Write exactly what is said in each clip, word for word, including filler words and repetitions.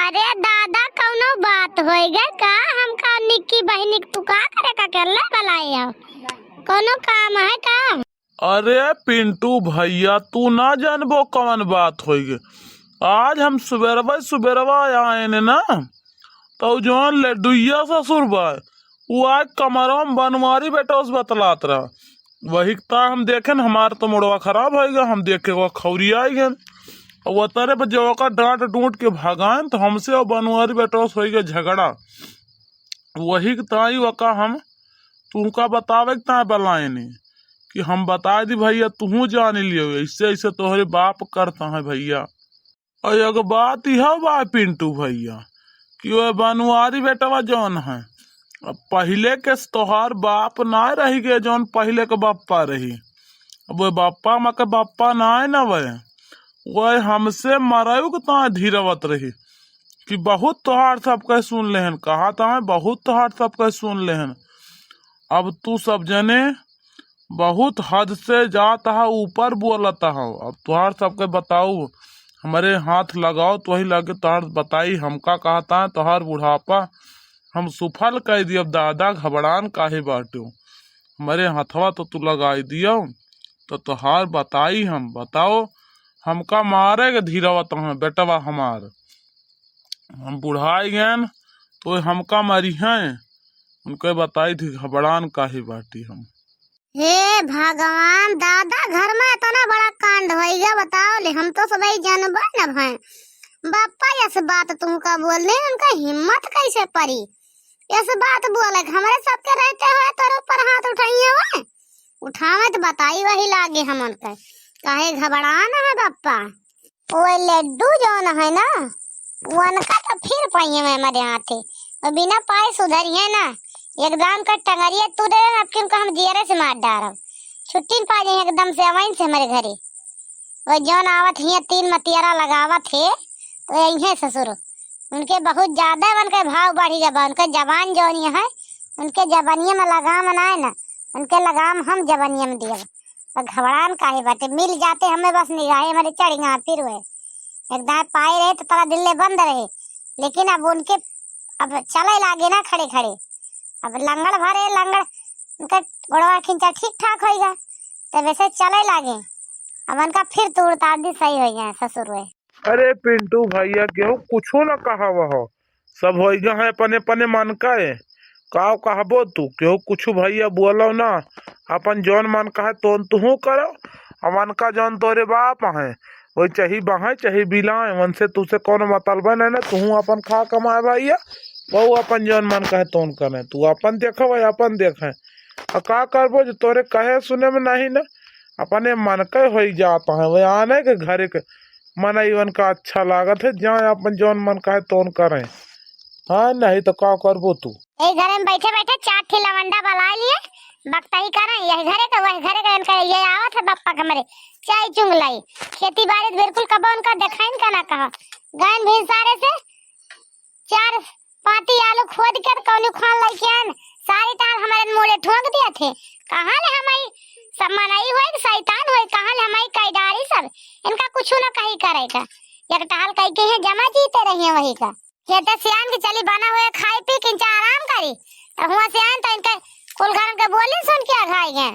अरे दादा, कौनो बात होइगे का? हमका निक्की बहिनी के तू का करे का अकेले बुलाए हो? कौनो काम है का? अरे पिंटू भइया, तू ना जानबो कवन बात होइगे। आज हम सुबेरवा सुबेरवा आएन ना, तो जौन लड्डुइया ससुर बा, उ आज कमरवा में बनवारी बेटवा से बतलात रहा। वही ता हम देखेन, हमार तो मुड़वा खराब होइगा, हम देखे वो खौरी आइगेन। और वो तरे पर जो ओकर डांट डूंट के भगाएन, तो हमसे और बनवारी बेटवा से होइगा झगड़ा। वही के ताई वका हम तुमका बतावे के ताई बलाएनी कि हम बताए दी भइया, तुहू जान लियो, ऐसे ऐसे तोहरे बाप करता है भइया। और एगो बात इहो बा पिंटू भइया कि वो बनवारी बेटवा जौन है, अब पहिले के तोहार बाप ना रही गे, जौन पहिले के बप्पा रही। अब वो बप्पा मा के बप्पा ना है ना, वह, वह हमसे मरऊ के ताई धीरवत रही कि बहुत तोहार सबके सुन लेहन, कहा था बहुत तोहार सबके सुन लेहन। अब तू सब जने बहुत हद से जात हा, ऊपर बोलत हा। अब तोहार सबके बताऊ, हमरे हाथ लगाओ तो वही लगे तोहार बताई, हमका कहता है तोहार बुढ़ापा हम सुफल कह दियब दादा, घबरान काहे बाटो, हमरे हथवा तो तू लगाई दियो, तो तोहार बताई हम, बताओ, हमका मारे के धीरवत है बेटवा हमार, हम बुढ़ाई गएन तो हमका मरी हैं, उनके बताई थी घबरान काहे बाटी हम। हे भगवान दादा, घर में इतना बड़ा कांड होइगा, बताओ ले, हम तो सबही जानबे न भए। बापा, यस बात तुमका बोलने, उनका हिम्मत कैसे पड़ी यस बात बोले? हमरे सबके रहते हुए तोरे ऊपर हाथ उठाइए हुए, उठावे तो बताई वही लागे हमन के, काहे घबरान है बापा। वो लड्डू जौन है ना, वनका तो फिर पाइए में हमारे हाथे, वो बिना पाए सुधरिए ना, एकदम का टंगरिया तू दे, अब कि उनका हम जियरे से मार डारब, छुट्टी न पा जाए एकदम से, अवैन से हमारे घरे। वो जौन आवत हिया तीन मतियारा लगावत है, तो यही है ससुर, उनके बहुत ज्यादा उनके भाव बढ़ी गए बा, उनके जबान जौन है, उनके जबनिया में लगाम ना है ना, उनके लगाम हम जबनिया में दियब। और घबरान काहे बाटे, मिल जाते हमें बस निगाहे हमारे चढ़ गया फिर वह। एक दाएं पाए रहे तो तोरा दिल ले बंद रहे, लेकिन अब उनके अब चले लागे ना खड़े खड़े। अब लंगड़ भरे लंगड़ उनका गोड़वा खिंचा ठीक ठाक होइगा, तब वैसे चले लागे। अब उनका फिर तूड़ ताड़ दी सही हो गया ससुर हुए। अरे पिंटू भइया, केहू कुछो न कहावा हो, सब होइगा है अपने अपने मन का है। का कहबो तू, केहू कुछ भइया बोलो ना, अपन जौन मन कहे तौन तुहू करो। अमन का जौन तोरे बाप हैं, वही चाही बहाए चाही बिलाए, उनसे तुसे कौनो मतलबे नहीं ना। तुहू अपन खा कमाए भइया, वहू अपन जौन मन कहे तौन करे। तू अपन देखो, वही अपन देखे। आ का करबो जो तोरे कहे सुने में नहीं ना, अपने मन के होई जात है। वही आने के घरे के मनई उनका अच्छा लागत है, जाए अपन जौन मन कहे तौन करे। हाँ, नहीं तो का करबो तू। ए घरे में बैठे बैठे चार ठी लवंडा बला लिए, बकताई करे, यही घरे के, वही घरे के, इनका ये आवत है बप्पा के हमरे, चाय चुंग लाई। खेती बाड़ी तो बिल्कुल कबो उनका देखाइन का ना कहा। गैन भी सारे से चार पाती आलू खोद के तो कौनी खान लइके आन, सारी ताल हमारे मुड़े ठोंक दिया थे। कहाँ ले हमारी सब मनई होए कि शैतान होए, कहाँ ले हमारी कैडारी सब, इनका कुछ ना कही करे का। एक टहल कही के है जमा जीते रहिए वही का। खेते से आन के चली बना हुए खाई पी किंचा आराम करी। तो हुआ से आन तो इनके कुल घरन के बोली सुन के अघाई गए।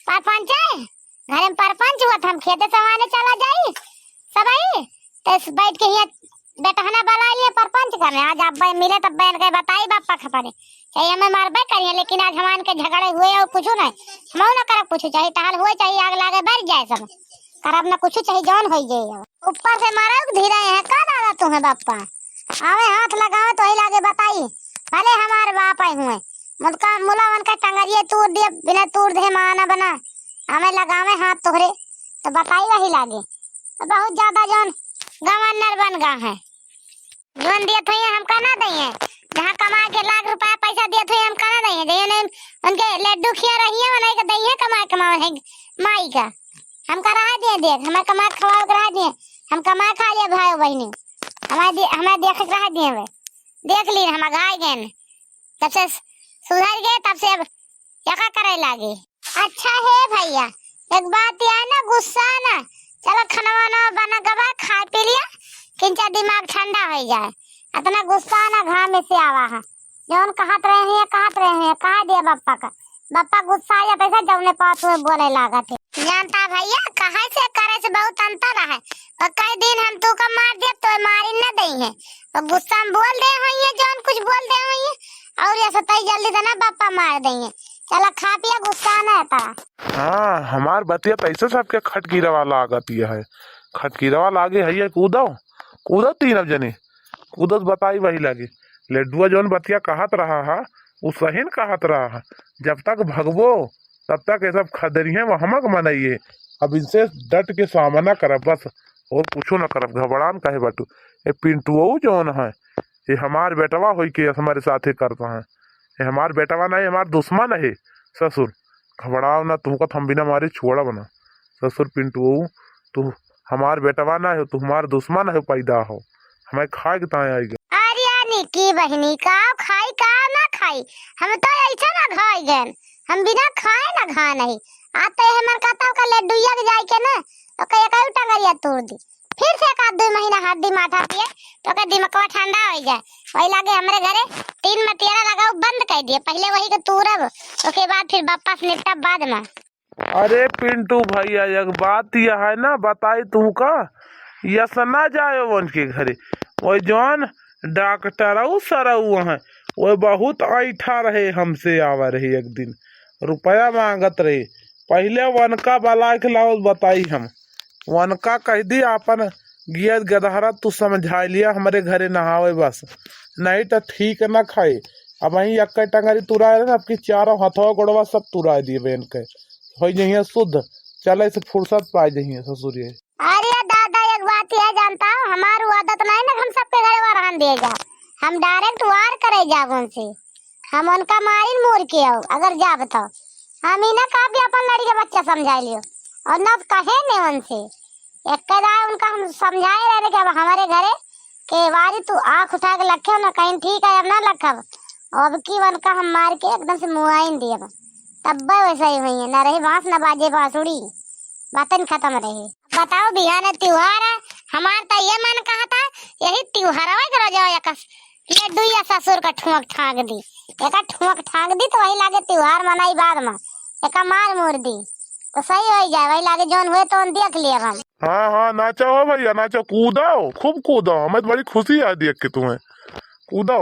परपंच है, घरे में परपंच हुआ था, हम खेते से वहां चला जाई। सब आई, तो इस बैठ के हियां बेटहना बला लिए परपंच का में। आज अब्बे मिले तब बहन के बताई बापा खपरे। चाहे हमें मारबे करिए, लेकिन आज हमान के झगड़े हुए और कुछ नहीं। हम ना करब कुछ, चाहे टहल हुए, चाहे आग लागे, बढ़ जाए सब। करब ना कुछ, चाहे जौन होई जाए। ऊपर से मारब धीरे है का दादा तुम्हें बापा? आवे हाथ लगावे तो ही लागे बताई, भले हमार बाप आए हुए। मुदका मुलावन का टंगरिए तूर दिए, बिना तूर दे माना बना। हमें लगावे हाथ तोहरे, तो बताई वही लागे। बहुत ज्यादा जौन गवर्नर बन गा है। जौन दिए थे हमका ना दइए, जहाँ कमा के लाख रुपया पैसा दिए थे हमका ना दइए, दइए नहीं उनके लड्डू खिया रही है, उन्हें के दइए कमाए कमाए है माई का। हमका रहा दिए देख, हमें कमा के खवाओ के रहा दिए, हम कमा खा लिए भाई बहनी, हमारे दे-, हमें देख के रहा दिए वे। देख ली हम अघाई गए, तब से सुधर गए, तब से अब यका करे लागे। अच्छा हे भैया, एक बात या ना, गुस्सा ना, चलो खाना वाना बना गवा, खा पी लिया, किंचा दिमाग ठंडा हो जाए। अतना गुस्सा ना घाम में से आवा है। जौन कहत रहे हैं, कहत रहे हैं, कहा दिया बप्पा का। बप्पा गुस्सा आ जाता है, जौने पास हुए बोले लागत है। जानता भैया, कहे से करे से बहुत अंतर है। और कई दिन हम तू का मार दिया, तो मारी न दई है। और गुस्सा में बोल दे होई है, जौन कुछ बोल दे होई है। और ये सताई जल्दी से ना बप्पा मार दई है। चला खा पिया, गुस्सा न आता। हाँ, हमार बतिया तो ऐसे सबके खटकीरवा लागत है। खटकीरवा लागे है, ये कूदो, कूदो तीन अब जने। कूदत बताई वही लागे। लड्डुआ जौन बतिया कहत रहा है, उ सही न कहत रहा है। जब तक भगबो, तब तक ये सब खदेरिहे, वो हमक मनइये। अब इनसे डट के सामना करब बस, और कुछो न करब। घबरान काहे बाटू? ये पिंटुओ जौन है, ये हमार बेटवा होई के हमारे साथे करता है। ये हमार बेटवा नहीं, हमार दुश्मन है ससुर। घबराओ ना, तुमको तो हम बिना मारे छोड़ब ना। ससुर पिंटुओ, तू हमार बेटवा ना हो, तू हमार दुश्मन हो, पैदा हो, हमें खाए के ताए आई गए। अरे यार निकी बहिनी, का खाई का ना खाई, हम तो ऐसे ना खाई गए, हम बिना खाए ना खा नहीं। आ तो ये मन कहता का लड्डुइया के जाए के ना, ओके एक टंगरिया तोड़ दी, फिर से एक आध दो महीना हड्डी माठा पिए, तो ओके दिमकवा ठंडा हो जाए। वही लागे हमरे घरे तीन मतियारा लगाओ बंद कर दिए, पहले वही के तूरब, ओके बाद फिर वापस निपटब बाद में। अरे पिंटू भैया, एक बात यह है ना, बताई तू का, यस ना जाए उनके घरे। वो जौन डॉक्टरऊ सरऊ हैं, वो बहुत ऐठा रहे, हमसे आवा रहे एक दिन, रुपया मांगत रहे। पहले वनका बला के लाओ, बताई हम। वनका कह दी, आपन गियत गदहरा तू समझाई लिया, हमरे घरे नहावे बस, नहीं तो ठीक ना खाए। अब वहीं एक टंगरी तुराए रहे, अब की चारों हथवा गोड़वा सब तुराए दिए बहन के। हो जइहे शुद्ध, चले से फुर्सत पाए जइहे ससुरिये। अरे दादा, एक बात यह जानता हो, हमार वो आदत नहीं ना, हम सबके घरे वरहन दे जा, हम डायरेक्ट वार करे जाब उनसे, हम उनका मारिन मोर के आओ, अगर जाब तो हम ही ना कहा कि अपन लड़ी के बच्चा समझा लियो, और ना कहे ने उनसे। एक दाए उनका हम समझाए रहे कि अब हमारे घरे के बारी तू आँख उठा के लखे हो ना, कहीं ठीक है, अब ना लखब, अब की उनका हम मार के एकदम से मुआइन दिए। तब्बे वैसा ही हुई है, ना रही बांस ना बाजे बांसुड़ी, बातन खत्म रहे। बताओ, बिहान त्योहार है, हमार तो ये मन कहा था, यही त्योहारवा के रोज एक लड्डू या ससुर का ठुमक ठाक दी, एक ठुमक ठाक दी तो वही लागे त्योहार मनाई बाद में, एक मार मोर दी तो सही हो जाए, वही लागे जौन हुए तो देख लिए हम। हाँ, हाँ, नाचा हो भैया, नाचा, कूदो, खूब कूदो, हमें तो बड़ी खुशी है देख के तुम्हें। कूदो,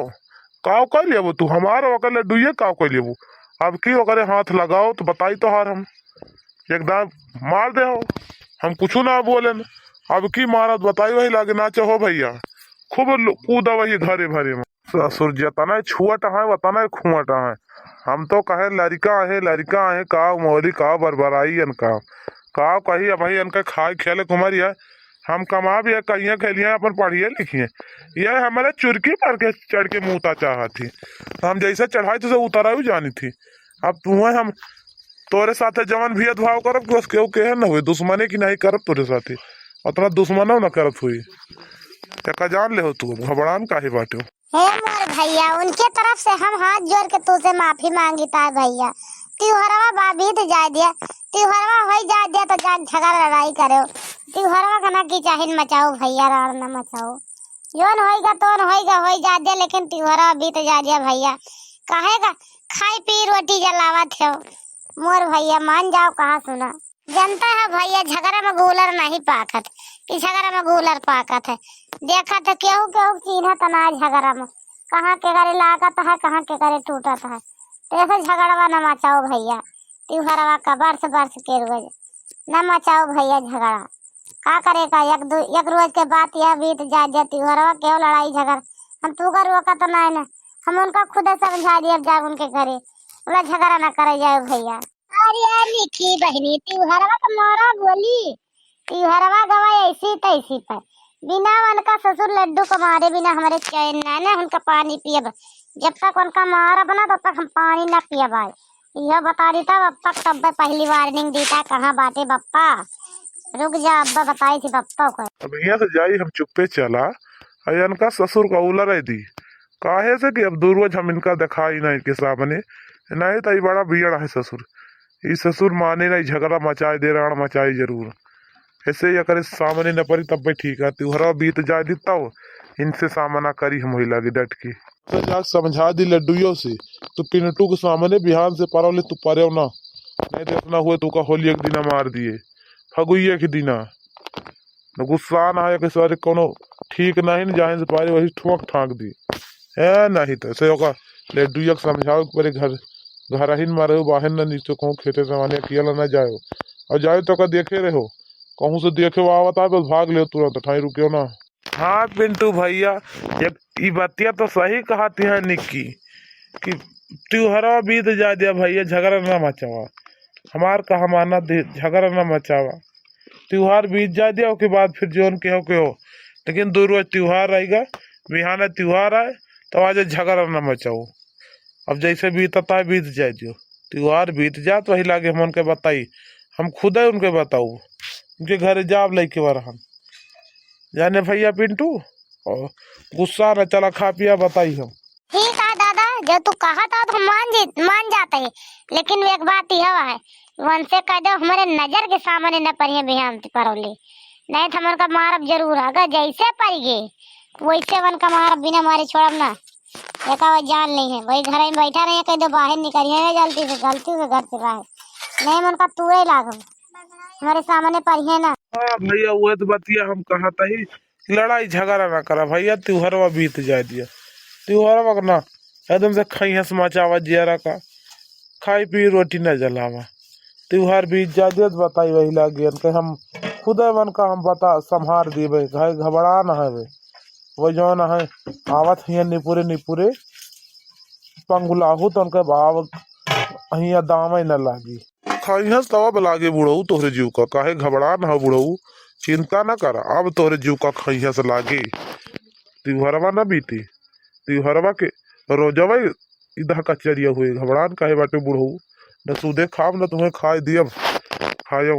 काव कर लेबो तू, हमार ओकर लड्डू ये काव कर लेबो। अब की ओकरे हाथ लगाओ तो बताई तोहार हम एकदम मार दे हो, हम कुछ ना बोले न। अब की मारत बताई वही लागे नाचा हो भैया, खूब लो-, कूदा वही घरे भरे में। ससुर जतना छुअट है, वतना खुअट है। हम तो कहे लड़का है, लड़का है, का मोरी, का बरबराई अन का, का कही अब भाई इनका खाए खेले के उमर है। हम कमा भी है, कहिए खेलिए, अपन पढ़िए लिखिए। ये हमारे चुरकी पर के चढ़ के मूता चाहत थी, तो हम जैसे चढ़ाई तुझे उतरा भी जानी थी। अब तुम्हें हम तोरे साथे जवन भेदभाव करब, कि बस केहू के न हुई, दुश्मने की नहीं करब तोरे साथे, उतना दुश्मनो न करत हुई। एका जान ले हो तू, अब घबरान काहे बाटे हो? हे मोर भैया, उनके तरफ से हम हाथ जोड़ के तू से माफी मांगिता है भैया। त्योहरवा बा बीत जाए दिया, त्योहरवा होई जाए दिया तो जाके झगड़ा लड़ाई करो। त्योहरवा का ना की चाहिन मचाओ भैया, राड़ ना मचाओ। जोन होइगा तोन होइगा, होई जाए दिया, लेकिन त्योहरवा बीत जाए दिया भैया। काहे का खाई पी रोटी जलावत हो मोर भैया, मान जाओ कहा सुना। जनता है भैया, झगड़ा में गूलर नहीं पाकत, कि झगड़ा में गूलर पाकत है। देखत है केहू केहू चिन्हत ना है झगड़ा में, कहाँ के करे लागत है, कहाँ के करे टूटत है। तो ऐसे झगड़वा न मचाओ भैया, त्योहरवा का बरस बरस के रोज न मचाओ भैया झगड़ा। का करे का, एक दो, एक रोज के बात यह बीत जा, जा त्योहरवा केहू लड़ाई झगड़ा, हम तू का रोका तो नहीं ना, हम उनका खुदे समझा दिए, अब जा उनके घरे, बोला झगड़ा ना करे जाओ भैया। अरे यार निकी बहिनी, त्योहरवा का मारा गोली, त्योहरवा गवा ऐसी तैसी पर, बिना उनका ससुर लड्डू को मारे बिना हमारे चैन ना, ना उनका पानी पियब। जब तक उनका मारब ना, तब तक हम पानी ना पियब। आज यह बता देता बप्पा, तब पहली वार्निंग देता, कहाँ बाटे बप्पा, रुक जा, अब्बा बताई थी बप्पा को। अब यहाँ से जाई हम चुप्पे चला, और इनका ससुर का उला रह दी, काहे से कि अब दो रोज हम इनका दिखाई नहीं के सामने, नहीं तो ये बड़ा बियड़ा है ससुर। ई ससुर माने नहीं, झगड़ा मचाए दे, राड़ मचाए जरूर। ऐसे ही अगर सामने न परी तब भी ठीक है, त्योहार बीत जाए दी तब इनसे सामना करी हम वही लागे डट के। तो जाके समझा दी लड्डूयों से, तो पिंटू के सामने बिहान से परो ले तू परेव ना, नहीं तो इतना हुए तो का होली एक दिना मार दिए, फगुइये के दिना। न गुस्सा ना है कि सारे कोनो ठीक नहीं न जाहिन से पारे वही ठोंक ठांक दी। ए नहीं तो ऐसे ओका लड्डूया के समझाओ कि परे घर, घर ही न मारे हो, बाहर न निकलो, कहूँ खेते जमाने अकेला न जाओ, और जाओ तो का देखे रहो, कहूँ से देखे वो आवत है बस भाग ले तुरंत, ठाई रुकियो ना। हाँ पिंटू भैया, एक ई बतिया तो सही कहती है निक्की कि त्योहारवा बीत जा दिया भैया, झगड़ा ना मचावा। हमार कहा माना दे, झगड़ा ना मचावा। त्योहार बीत जा दिया, ओके बाद फिर जोन के हो के हो, लेकिन दो रोज त्योहार रहेगा, बिहाना त्योहार आए तो आज झगड़ा ना मचाओ। अब जैसे बीतता है बीत जाए दियो, त्योहार बीत जात वही लागे हम उनके बताई, हम खुदे उनके बताऊ, उनके घरे जाब लेके वर हम। जाने भैया पिंटू, और गुस्सा न चला, खा पिया बताई हम। ठीक है दादा, जब तू कहा था तो हम मान जी, मान जाते हैं, लेकिन एक बात यह है, उनसे कह दो हमारे नजर के सामने न परिए बिहान ते परौले, नहीं तो हम उनका मारब जरूर है। अगर जैसे पड़ गए वैसे उनका मारब, बिना मारे छोड़ब ना। एका वो जान नहीं है, वही घर में बैठा रहे, कह दो बाहर निकलिए ना जल्दी से, गलती से घर से बाहर, नहीं हम उनका तुरे लागब, हमारे सामने परिए ना। हाँ भैया, वह तो बतिया हम कहा था ही, लड़ाई झगड़ा ना करा भैया, त्योहारवा बीत जाए दिया। त्योहारवा के ना एकदम से खैहस मचावा जियारा का, खाई पी रोटी न जलावा। त्योहार बीत जाए दिया तो बताई वही लागियन के हम खुदे मन का हम बता संभार देबे, घ-, घबरा न हवे। वो जौन है आवत हिया निपुरे निपुरे पंगुलाहू तो उनके बाब हिया दामे न लागी। खइहस तब लागे बुढ़ऊ तोहरे जीव का, काहे घबरा न हो बुढ़ऊ, चिंता न कर, अब तोहरे जीव का खइहस लागे। त्योहरवा न बीती, त्योहरवा के रोजवा इधा कचरिया हुए, घबरान काहे बाटे बुढ़ऊ, न सूदे खाब न तुम्हें खाए दियब। खायो।